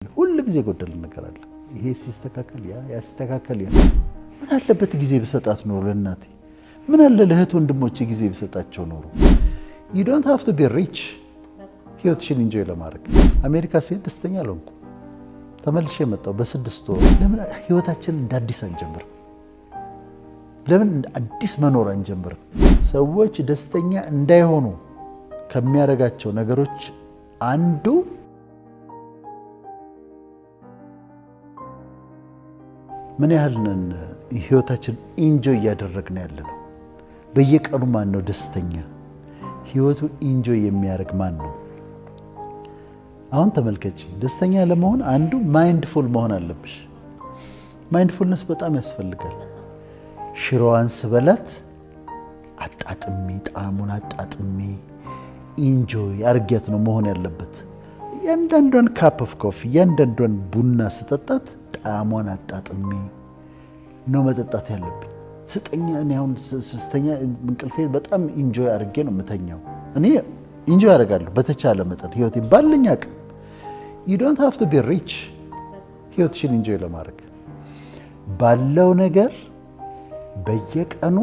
ሁል ጊዜ የጎደለን ነገር አለ። ይሄ ሲስተካከል ያ ያስተካከል ያ ምን አለበት ጊዜ ብሰጣት ኖሮ ለእናቴ፣ ምን አለ ለእህት ወንድሞቼ ጊዜ ብሰጣቸው ኖሮ። You don't have to be rich ህይወትሽን enjoy ለማድረግ። አሜሪካ ስሄድ ደስተኛ አልሆንኩም። ተመልሼ የመጣው በ6 ወር። ለምን ህይወታችንን እንደ አዲስ አንጀምርም? ለምን እንደ አዲስ መኖር አንጀምርም? ሰዎች ደስተኛ እንዳይሆኑ ከሚያደርጋቸው ነገሮች አንዱ ምን ያህል ነን ህይወታችን enjoy እያደረግን ያለ ነው? በየቀኑ ማን ነው ደስተኛ? ህይወቱ enjoy የሚያደርግ ማን ነው? አሁን ተመልከች፣ ደስተኛ ለመሆን አንዱ mindful መሆን አለብሽ። Mindfulness በጣም ያስፈልጋል። ሽሮዋን ስበላት አጣጥሜ፣ ጣዕሙን አጣጥሜ enjoy አርጊያት ነው መሆን ያለበት። እያንዳንዷን cup of coffee፣ እያንዳንዷን ቡና ስጠጣት ጣዕሟን አጣጥሜ ነው መጠጣት ያለብኝ። ስጠኛ እኔ አሁን ስተኛ እንቅልፌ በጣም enjoy አድርጌ ነው የምተኛው። እኔ enjoy አደርጋለሁ በተቻለ መጠን ህይወቴ ባለኝ አቅም። You don't have to be rich ህይወትሽን enjoy ለማድረግ። ባለው ነገር በየቀኑ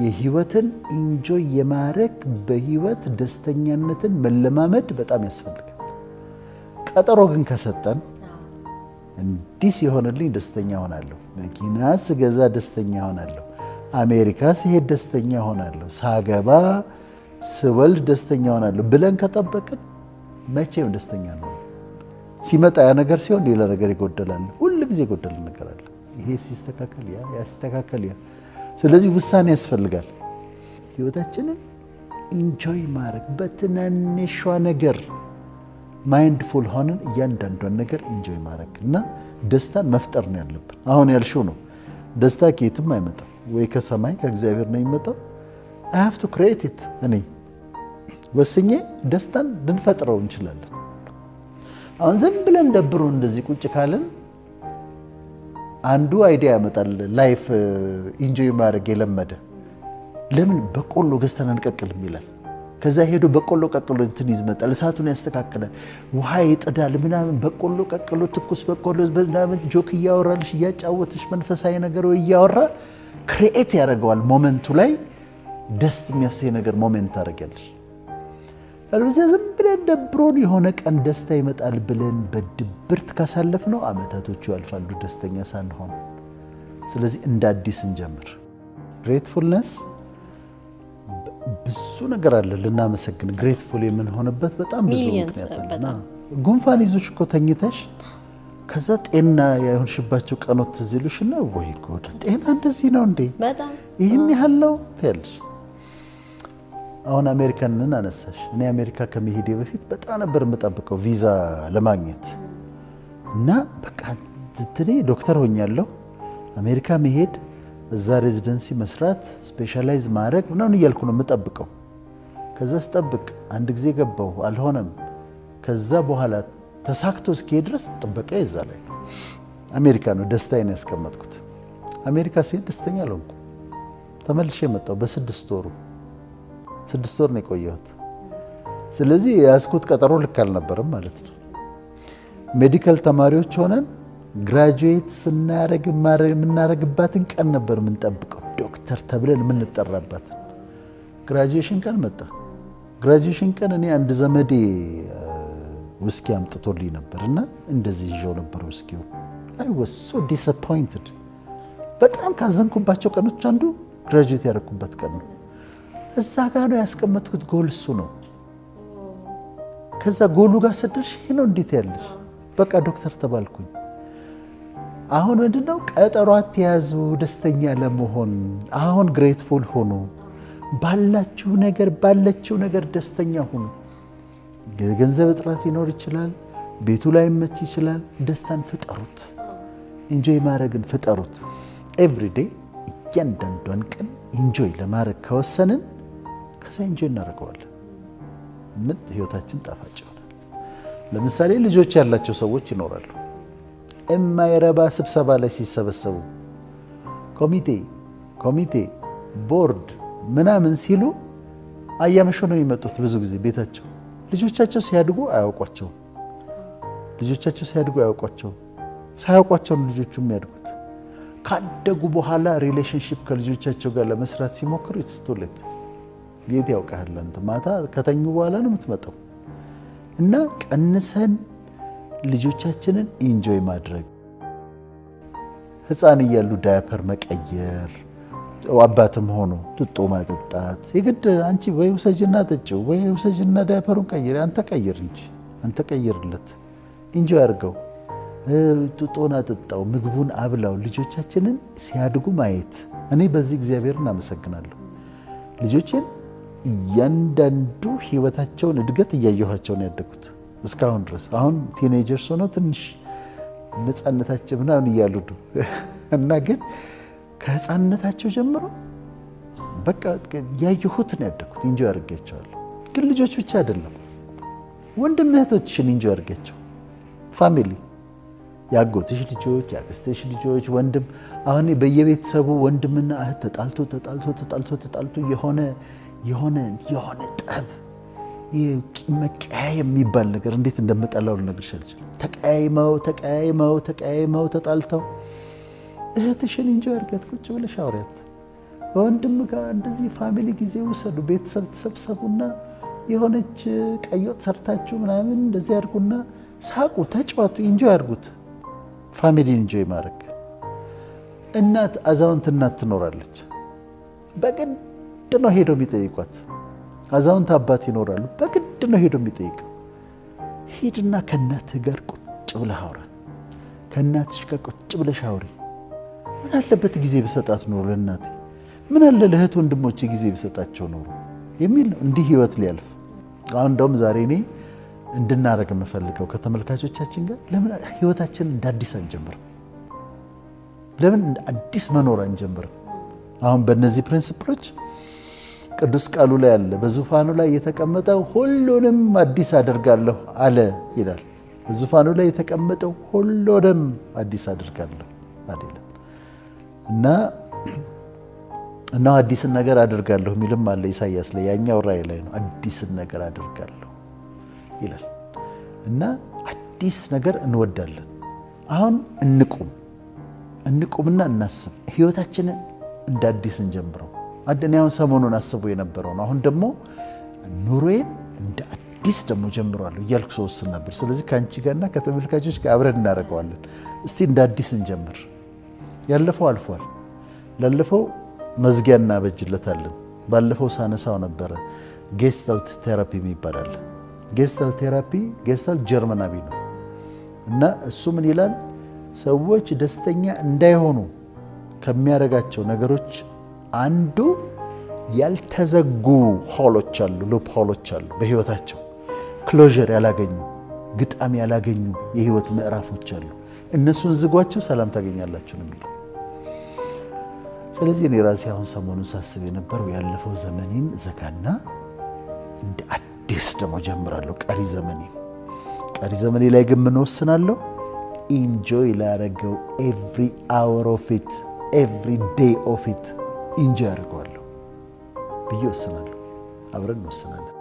የህይወትን enjoy የማድረግ፣ በህይወት ደስተኛነትን መለማመድ በጣም ያስፈልጋል። ቀጠሮ ግን ከሰጠን እንዲህ ሲሆንልኝ ደስተኛ ሆናለሁ፣ መኪና ስገዛ ደስተኛ ሆናለሁ፣ አሜሪካ ስሄድ ደስተኛ ሆናለሁ፣ ሳገባ ስወልድ ደስተኛ ሆናለሁ ብለን ከጠበቅን መቼም ደስተኛ አንሆንም። ሲመጣ ያ ነገር ሲሆን ሌላ ነገር ይጎደላል። ሁል ጊዜ የጎደለ ነገር አለ። ይሄ ሲስተካከል ያ ያስተካከል ያ። ስለዚህ ውሳኔ ያስፈልጋል። ህይወታችንን enjoy ማድረግ፣ በትናንሿ ነገር mindful ሆነን እያንዳንዷን ነገር enjoy ማድረግ እና ደስታን መፍጠር ነው ያለብን። አሁን ያልሽው ነው። ደስታ ከየትም አይመጣም፣ ወይ ከሰማይ ከእግዚአብሔር ነው የሚመጣው። I have to create it። እኔ ወስኜ ደስታን ልንፈጥረው እንችላለን። አሁን ዝም ብለን ደብሮ እንደዚህ ቁጭ ካልን አንዱ idea ያመጣል። Life enjoy ማድረግ የለመደ ለምን በቆሎ ገዝተን አንቀቅልም ይላል። ከዛ ሄዶ በቆሎ ቀቅሎ እንትን ይዝመጣል፣ እሳቱን ያስተካክላል፣ ውሃ ይጥዳል ምናምን፣ በቆሎ ቀቅሎ ትኩስ በቆሎ ምናምን joke እያወራልሽ እያጫወትሽ መንፈሳዊ ነገር ወይ እያወራ create ያደርገዋል። Moment ኡ ላይ ደስ የሚያሰኝ ነገር moment ታደርጊያለሽ። አለበለዚያ ዝም ብለን ደብሮን የሆነ ቀን ደስታ ይመጣል ብለን በድብርት ካሳለፍነው አመታቶቹ ያልፋሉ ደስተኛ ሳንሆን። ስለዚህ እንደ አዲስ እንጀምር። Gratefulness፣ ብዙ ነገር አለ ልናመሰግን grateful የምንሆንበት በጣም ብዙ Millions፣ ምክንያት አለ። በጣም። ጉንፋን ይዞሽ እኮ ተኝተሽ ከዛ ጤና የሆንሽባቸው ቀኖች ትዝ ይሉሽና ወይ ጉድ፣ ጤና እንደዚህ ነው እንዴ? ይህን ያህል ነው ትያለሽ። አሁን አሜሪካንን አነሳሽ። እኔ አሜሪካ ከመሄዴ በፊት በጣም ነበር የምጠብቀው ቪዛ ለማግኘት እና በቃ እንትኔ ዶክተር ሆኛለሁ፣ አሜሪካ መሄድ፣ እዛ residency መስራት፣ specialize ማድረግ ምናምን እያልኩ ነው የምጠብቀው። ከዛ ስጠብቅ አንድ ጊዜ ገባሁ፣ አልሆነም። ከዛ በኋላ ተሳክቶ እስኪሄድ ድረስ ጥበቃ ይዛ ላይ ነው። አሜሪካ ነው ደስታዬን ያስቀመጥኩት። አሜሪካ ስሄድ ደስተኛ አልሆንኩም። ተመልሼ የመጣሁ በ6 ወሩ። 6 ወር ነው የቆየሁት። ስለዚህ የያዝኩት ቀጠሮ ልክ አልነበረም ማለት ነው። Medical ተማሪዎች ሆነን graduate ስናረግ የምናረግባትን ቀን ነበር የምንጠብቀው፣ ዶክተር ተብለን የምንጠራባትን። Graduation ቀን መጣ። Graduation ቀን እኔ አንድ ዘመዴ ውስኪ አምጥቶልኝ ነበር እና እንደዚህ ይዤው ነበር ውስኪው። I was so disappointed። በጣም ካዘንኩባቸው ቀኖች አንዱ graduate ያደረኩበት ቀን ነው። እዛ ጋ ነው ያስቀመጥኩት ጎል እሱ ነው። ከዛ ጎሉ ጋር ስደርሽ ይሄ ነው እንዴት ያለሽ፣ በቃ ዶክተር ተባልኩኝ። አሁን ምንድነው፣ ቀጠሮ አትያዙ ደስተኛ ለመሆን። አሁን grateful ሁኑ። ባላችሁ ነገር፣ ባለችው ነገር ደስተኛ ሁኑ። የገንዘብ እጥረት ሊኖር ይችላል። ቤቱ ላይመች ይችላል። ደስታን ፍጠሩት። Enjoy ማድረግን ፍጠሩት። Everyday እያንዳንዷን ቀን enjoy ለማድረግ ከወሰንን ከዛ enjoy እናደርገዋለን። ምን ህይወታችን ጣፋጭ ይሆናል። ለምሳሌ ልጆች ያላቸው ሰዎች ይኖራሉ። የማይረባ ስብሰባ ላይ ሲሰበሰቡ ኮሚቴ ኮሚቴ ቦርድ ምናምን ሲሉ አያመሹ ነው የሚመጡት። ብዙ ጊዜ ቤታቸው ልጆቻቸው ሲያድጉ አያውቋቸውም። ልጆቻቸው ሲያድጉ አያውቋቸውም። ሳያውቋቸው ነው ልጆቹ የሚያድጉት። ካደጉ በኋላ relationship ከልጆቻቸው ጋር ለመስራት ሲሞክሩ it's too late። የት ያውቃል አንተ፣ ማታ ከተኙ በኋላ ነው የምትመጣው። እና ቀንሰን ልጆቻችንን enjoy ማድረግ፣ ሕፃን እያሉ ዳያፐር መቀየር፣ አባትም ሆኖ ጡጦ ማጠጣት፣ የግድ አንቺ ወይ ውሰጅና ጠጪው ወይ ውሰጅና ዳያፐሩን ቀይር፣ አንተ ቀይር እንጂ፣ አንተ ቀይርለት፣ enjoy አድርገው፣ ጡጦን አጠጣው፣ ምግቡን አብላው። ልጆቻችንን ሲያድጉ ማየት፣ እኔ በዚህ እግዚአብሔርን አመሰግናለሁ። ልጆቼን እያንዳንዱ ህይወታቸውን እድገት እያየኋቸው ነው ያደጉት እስካሁን ድረስ። አሁን teenagers ሆነው ትንሽ ነፃነታቸው ምናምን እያሉ ነው፣ እና ግን ከህፃንነታቸው ጀምሮ በቃ ያየሁት ነው ያደጉት። Enjoy አድርጌያቸዋለሁ። ግን ልጆች ብቻ አይደለም፣ ወንድም እህቶችሽን enjoy አድርጊያቸው። Family፣ የአጎትሽ ልጆች፣ የአክስትሽ ልጆች፣ ወንድም፣ አሁን በየቤተሰቡ ወንድምና እህት ተጣልቶ ተጣልቶ ተጣልቶ ተጣልቶ የሆነ ጠብ፣ መቀያየም የሚባል ነገር እንዴት እንደምጠላው ልነግርሽ አልችልም። ተቀያይመው ተቀያይመው ተቀያይመው ተጣልተው፣ እህትሽን enjoy አድርጊያት፣ ቁጭ ብለሽ አውሪያት። በወንድም ጋር እንደዚህ family ጊዜ ውሰዱ። ቤተሰብ ተሰብሰቡና የሆነች ቀይ ወጥ ሰርታችሁ ምናምን እንደዚህ አድርጉና ሳቁ፣ ተጫወቱ፣ enjoy አድርጉት። Family enjoy ማድረግ። እናት፣ አዛውንት እናት ትኖራለች። በግድ ነው ሄዶ የሚጠይቋት። አዛውንት አባት ይኖራሉ። በግድ ነው ሄዶ የሚጠይቀው። ሂድና ከእናትህ ጋር ቁጭ ብለህ አውራ። ከእናትሽ ጋር ቁጭ ብለሽ አውሪ። ምን አለበት ጊዜ ብሰጣት ኖሮ ለእናቴ፣ ምን አለ ለእህት ወንድሞቼ ጊዜ ብሰጣቸው ኖሮ የሚል ነው እንዲህ ህይወት ሊያልፍ። አሁን እንደውም ዛሬ እኔ እንድናደርግ የምፈልገው ከተመልካቾቻችን ጋር፣ ለምን ህይወታችንን እንደ አዲስ አንጀምርም? ለምን እንደ አዲስ መኖር አንጀምርም? አሁን በእነዚህ principle ኦች ቅዱስ ቃሉ ላይ አለ። በዙፋኑ ላይ የተቀመጠው ሁሉንም አዲስ አደርጋለሁ አለ ይላል። በዙፋኑ ላይ የተቀመጠው ሁሉንም አዲስ አደርጋለሁ አለ ይላል። እና አዲስን ነገር አደርጋለሁ የሚልም አለ ኢሳያስ ላይ፣ ያኛው ራእይ ላይ ነው። አዲስን ነገር አደርጋለሁ ይላል። እና አዲስ ነገር እንወዳለን። አሁን እንቁም፣ እንቁምና እናስብ። ህይወታችንን እንደ አዲስ እንጀምረው። እኔ አሁን ሰሞኑን አስቦ የነበረው ነው። አሁን ደግሞ ኑሮዬን እንደ አዲስ ደግሞ ጀምረዋለሁ እያልኩ ስወስን ነበር። ስለዚህ ከአንቺ ጋርና ከተመልካቾች ጋር አብረን እናደርገዋለን። እስቲ እንደ አዲስ እንጀምር። ያለፈው አልፏል። ላለፈው መዝጊያ እናበጅለታለን። ባለፈው ሳነሳው ነበረ፣ Gestalt therapy የሚባል አለ። Gestalt therapy፣ Gestalt ጀርመናዊ ነው፣ እና እሱ ምን ይላል? ሰዎች ደስተኛ እንዳይሆኑ ከሚያደርጋቸው ነገሮች አንዱ ያልተዘጉ hole ኦች አሉ፣ loop hole ኦች አሉ፣ በህይወታቸው closure ያላገኙ፣ ግጣም ያላገኙ የህይወት ምዕራፎች አሉ። እነሱን ዝጓቸው፣ ሰላም ታገኛላችሁ ነው የሚለው። ስለዚህ እኔ ራሴ አሁን ሰሞኑን ሳስብ የነበረው ያለፈው ዘመኔን ዘጋና እንደ አዲስ ደግሞ ጀምራለሁ ቀሪ ዘመኔን። ቀሪ ዘመኔ ላይ ግን ምን ወስናለሁ? Enjoy ላረገው፣ every hour of it, every day of it enjoy አደርገዋለሁ ብዬ ወስናለሁ። አብረን እንወስናለን።